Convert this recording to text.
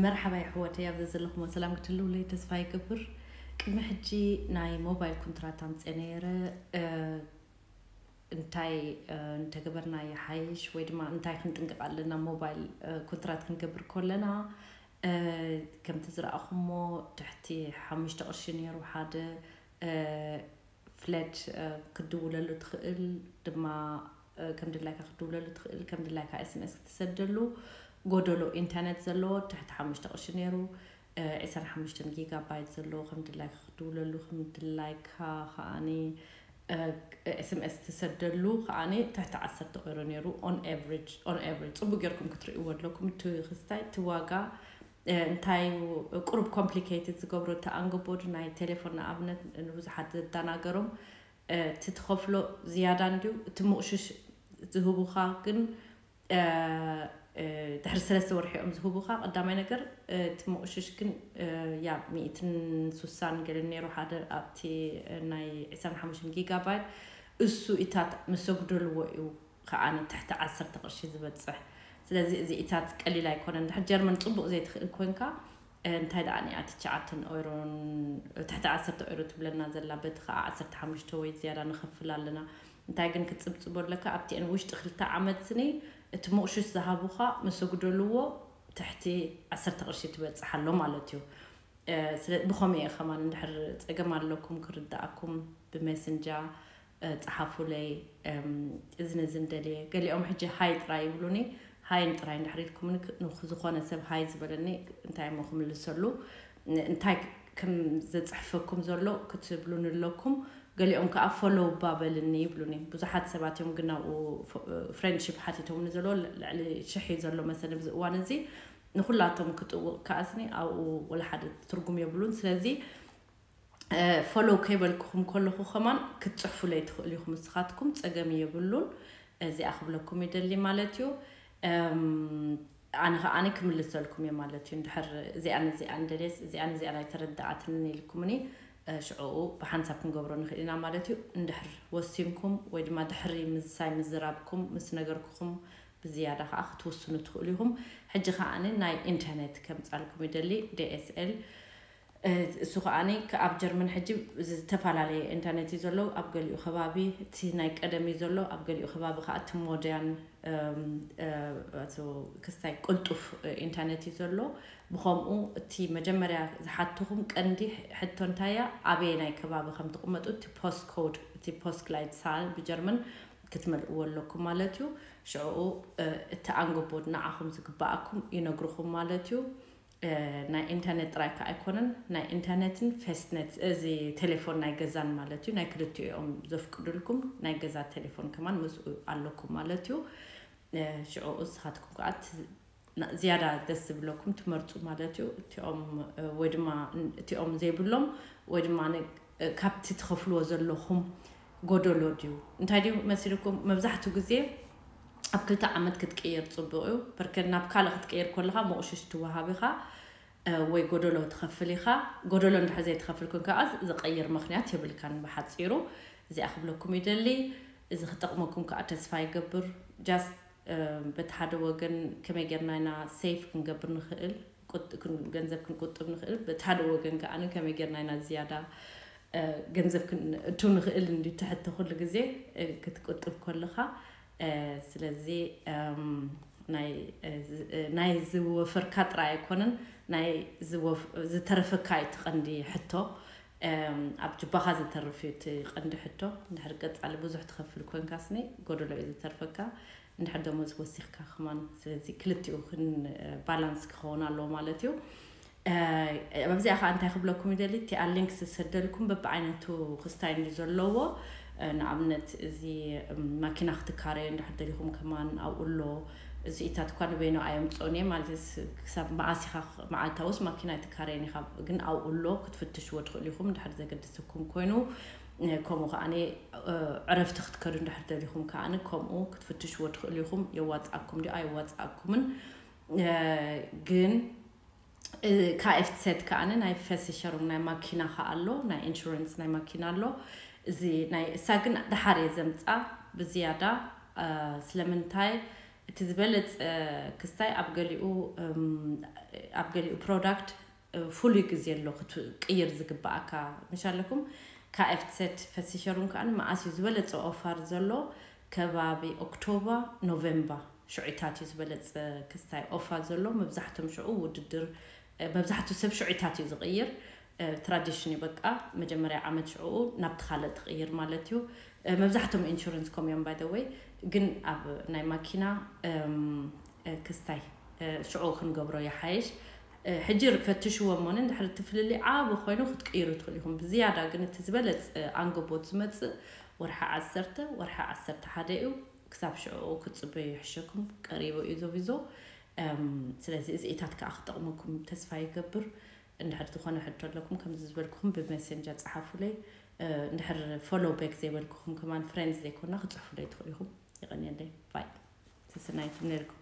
መርሓባ ይሕወተይ፣ ኣብዚ ዘለኹሞ ሰላም ክትህልውለይ ተስፋ ይገብር። ቅድሚ ሕጂ ናይ ሞባይል ኮንትራት ኣምፅአ ነይረ። እንታይ እንተገበርና ይሓይሽ ወይ ድማ እንታይ ክንጥንቀቕ ኣለና ሞባይል ኮንትራት ክንገብር ከለና? ከምቲ ዝረኣኹሞ ትሕቲ ሓሙሽተ ቅርሺ ነይሩ ሓደ ፍለድ ክትድውለሉ ትኽእል ድማ፣ ከም ድላይካ ክትድውለሉ ትኽእል፣ ከም ድላይካ ኤስኤምኤስ ክትሰደሉ። ጎደሎ ኢንተርኔት ዘለዎ ትሕቲ ሓሙሽተ ቅርሺ ነይሩ። ዕስራን ሓሙሽተን ጊጋባይት ዘለዎ ከም ድላይካ ክትድውለሉ፣ ከም ድላይካ ከዓኒ ኤስኤምኤስ ትሰደሉ ከዓኒ ትሕቲ ዓሰርተ ኦይሮ ነይሩ። On average on average ጽቡቅ ጌርኩም ክትርእይዎ ኣለኩም። እቲ ክስታይ እቲ ዋጋ እንታይ ቁሩብ ኮምፕሊኬትድ ዝገብሮ፣ እቲ ኣንገቦድ ናይ ቴሌፎን ንኣብነት ንብዙሓት ዘዳናገሮም፣ እቲ ትኸፍሎ ዝያዳ እንድዩ፣ እቲ ምቑሽሽ ዝህቡኻ ግን ድሕሪ ሰለስተ ወርሒ እዮም ዝህቡኻ። ቀዳማይ ነገር እቲ ምቑሽሽ ግን ያ ሚእትን ሱሳን ገለ ነይሩ ሓደ ኣብቲ ናይ ዕስራን ሓሙሽተን ጊጋባይት፣ እሱ ኢታት መሰጉደልዎ እዩ ከዓኒ ትሕቲ ዓሰርተ ቅርሺ ዝበፅሕ። ስለዚ እዚ ኢታት ቀሊል ኣይኮነን። እንድሕር ጀርመን ፅቡቕ ዘይትኽእል ኮንካ እንታይ ደኣ ኒኣ ትሽዓተን ኦይሮን ትሕቲ ዓሰርተ ኦይሮ ትብለና ዘላ፣ በቲ ከዓ ዓሰርተ ሓሙሽተ ወይ ዝያዳ ንኸፍል ኣለና። እንታይ ግን ክትፅብፅቦ ኣለካ ኣብቲአን ውሽጢ ክልተ ዓመት ስኒ እቲ ምቑሽሽ ዝሃቡኻ መሰጉደልዎ ትሕቲ ዓሰርተ ቅርሺ ትበፅሕ ኣሎ ማለት እዩ። ብኸምኡ እየ ከማን እንድሕር ፀገም ኣለኩም ክርዳእኩም ብሜስንጃ ፀሓፉለይ። እዝን እዝን ደልየ ገሊኦም ሕጂ ሃይ ጥራይ ይብሉኒ። ሃይን ጥራይ እንድሕር ኢልኩምኒ፣ ዝኾነ ሰብ ሃይ ዝበለኒ እንታይ እሞ ክምልሰሉ፣ እንታይ ከም ዘፅሕፈኩም ዘሎ ክትብሉኒ ኣለኩም። ገሊኦም ከዓ ፎሎው ባበልኒ ይብሉኒ። ብዙሓት ሰባት እዮም ግን ኣብኡ ፍሬንድሽፕ ሓቲቶምኒ ዘሎ፣ ልዕሊ ሽሕ እዩ ዘሎ መሰለኒ ኣብዚ እዋን እዚ። ንኩላቶም ክጥውቕ ከኣስኒ ኣብኡ ወላ ሓደ ትርጉም የብሉን። ስለዚ ፎሎው ከይበልኩኹም ከለኹ ከማን ክትፅሕፉለይ ትኽእሉ ኢኹም። ንስኻትኩም ፀገም የብሉን። እዚኣ ክብለኩም ይደሊ ማለት እዩ። ኣነ ከዓኒ ክምልሰልኩም እየ ማለት እዩ። እንድሕር እዚኣን እዚኣን ደልየስ እዚኣን እዚኣን ኣይተረድኣትንን ኢልኩምኒ፣ ሽዕኡ ብሓንሳብ ክንገብሮ ንኽእል ኢና ማለት እዩ። እንድሕር ወሲንኩም ወይ ድማ ድሕሪ ምሳይ ምዝራብኩም ምስ ነገርኩኹም ብዝያዳ ከዓ ክትውስኑ ትኽእሉ ኢኹም። ሕጂ ከዓኒ ናይ ኢንተርኔት ከምፃልኩም ይደሊ። ዲኤስኤል እሱ ከዓኒ ኣብ ጀርመን ሕጂ ዝተፈላለየ ኢንተርኔት እዩ ዘሎ። ኣብ ገሊኡ ከባቢ እቲ ናይ ቀደም እዩ ዘሎ፣ ኣብ ገሊኡ ከባቢ ከዓ እቲ ሞደርን ክስታይ ቅልጡፍ ኢንተርኔት እዩ ዘሎ። ብኸምኡ እቲ መጀመርያ ዝሓትኹም ቀንዲ ሕቶ እንታያ፣ ኣበየ ናይ ከባቢ ከም ትቕመጡ እቲ ፖስት ኮድ፣ እቲ ፖስት ግላይድ ሳል ብጀርመን ክትመልእዎ ኣለኩም ማለት እዩ። ሽዕኡ እቲ ኣንገቦድ ንዓኹም ዝግባኣኩም ይነግርኹም ማለት እዩ። ናይ ኢንተርኔት ጥራይ ከ ኣይኮነን፣ ናይ ኢንተርኔትን ፌስትኔት፣ እዚ ቴሌፎን ናይ ገዛን ማለት እዩ። ናይ ክልቲኦም ዘፍቅዱልኩም ናይ ገዛ ቴሌፎን ከማን ምስኡ ኣለኩም ማለት እዩ። ሽዑ ንስኻትኩም ከዓ ዝያዳ ደስ ዝብለኩም ትመርፁ ማለት እዩ። እቲኦም ወይ ድማ እቲኦም ዘይብሎም ወይ ድማ ካብቲ ትኸፍልዎ ዘለኹም ጎደሎ ድዩ? እንታይ ድዩ መሲልኩም? መብዛሕትኡ ግዜ ኣብ ክልተ ዓመት ክትቅየር ፅቡቕ እዩ። በርከ ናብ ካልእ ክትቅየር ከለኻ መቑሽሽ ትወሃብ ኢኻ ወይ ጎደሎ ትኸፍል ኢኻ። ጎደሎ እንድሕር ዘይትኸፍል ኮንካ ከዓ ዝቐይር ምኽንያት የብልካን። ብሓፂሩ እዚኣ ክብለኩም ይደሊ። እዚ ክጠቕመኩም ከዓ ተስፋ ይገብር። ጃስት በቲ ሓደ ወገን ከመይ ጌርና ኢና ሴፍ ክንገብር ንኽእል፣ ገንዘብ ክንቁጥብ ንኽእል፣ በቲ ሓደ ወገን ከዓ ከመይ ጌርና ኢና ዝያዳ ገንዘብ ክንእቱ ንኽእል እንዲ ትሕቶ ኩሉ ግዜ ክትቁጥብ ከለኻ። ስለዚ ናይ ዝወፈርካ ጥራይ ኣይኮነን፣ ናይ ዝተረፈካ እዩ እቲ ቀንዲ ሕቶ። ኣብ ጅባኻ ዝተርፍ እዩ እቲ ቀንዲ ሕቶ። እንድሕር ቀጻሊ ብዙሕ ትኸፍል ኮንካ ስኒ ጎደሎ እዩ ዝተርፈካ። እንድሕር ደሞዝ ወሲኽካ ከማን። ስለዚ ክልቲኡ ክን ባላንስ ክኸውን ኣለዎ ማለት እዩ። ኣብዚኣ ከዓ እንታይ ክብለኩም ይደሊ፣ እቲኣ ሊንክ ዝሰደልኩም በብዓይነቱ ክስታይ እንዲ ዘለዎ፣ ንኣብነት እዚ ማኪና ክትካረዩ እንድሕር ደሊኹም ከማን ኣብኡ ኣሎ። እዚ ኢታት እኳ ንበይኑ ኣየምፅኦን እየ ማለት ክሳብ መዓስ ኢኻ መዓልታውስ ማኪና ኣይትካረየን ኢኻ፣ ግን ኣብኡ ኣሎ ክትፍትሽዎ ትኽእሉ ኢኹም እንድሕር ዘገድሰኩም ኮይኑ። ከምኡ ከዓ ዕረፍቲ ክትከዱ እንድሕር ደሊኹም ከዓ ከምኡ ክትፍትሽዎ ትኽእሉ ኢኹም። የዋፅኣኩም ድዩ ኣየዋፅኣኩምን? ግን ካኤፍትሰት ከዓ ናይ versicherung ናይ ማኪና ከዓ ኣሎ፣ ናይ ኢንሹረንስ ናይ ማኪና ኣሎ። እዚ ናይ እሳ ግን ደሓር እየ ዘምፃ ብዝያዳ። ስለምንታይ እቲ ዝበለፀ ክስታይ ኣብ ገሊኡ ኣብ ገሊኡ product ፍሉይ ግዜ ኣሎ ክትቅይር ዝግባኣካ። ምሽ ኣለኩም? KFZ Versicherung ከዓ መኣስ እዩ ዝበለፀ offer ዘሎ? ከባቢ ኦክቶበር፣ ኖቬምበር ሽዑታት እዩ ዝበለፀ ክስታይ offer ዘሎ። መብዛሕቶም ሽዑ ውድድር መብዛሕቱ ሰብ ሽዑታት እዩ ዝቕይር። ትራዲሽን እዩ በቃ። መጀመርያ ዓመት ሽዑኡ ናብቲ ካልእ ትቕይር ማለት እዩ። መብዛሕቶም ኢንሹረንስ ከምኡ እዮም by the way። ግን ኣብ ናይ ማኪና ክስታይ ሽዑ ክንገብሮ ይሓይሽ። ሕጂ ፈትሽዎ እሞኒ እንድሕር እቲ ፍልልይ ዓቢ ኮይኑ ክትቅይሩ ትኽእሉ ኢኹም። ብዝያዳ ግን እቲ ዝበለፅ ኣንጎቦት ዝመፅእ ወርሒ ዓሰርተ፣ ወርሒ ዓሰርተ ሓደ እዩ። ክሳብ ሽዑ ክትፅበዩ ይሕሸኩም። ቀሪቡ እዩ ዞቪዞ። ስለዚ እዚኢታት ከዓ ክጠቕመኩም ተስፋ ይገብር። እንድሕር ዝኾነ ሕቶ ኣለኩም ከምዚ ዝበልኩኹም ብሜሴንጀር ፀሓፉለይ። እንድሕር follow back ዘይበልኩኹም ከማን ፍሬንድስ ዘይኮና ክፅሕፉለይ ትኽእሉ ኢኹም። ይቐንየለይ። ባይ። ስስናይኩም ነርኩም።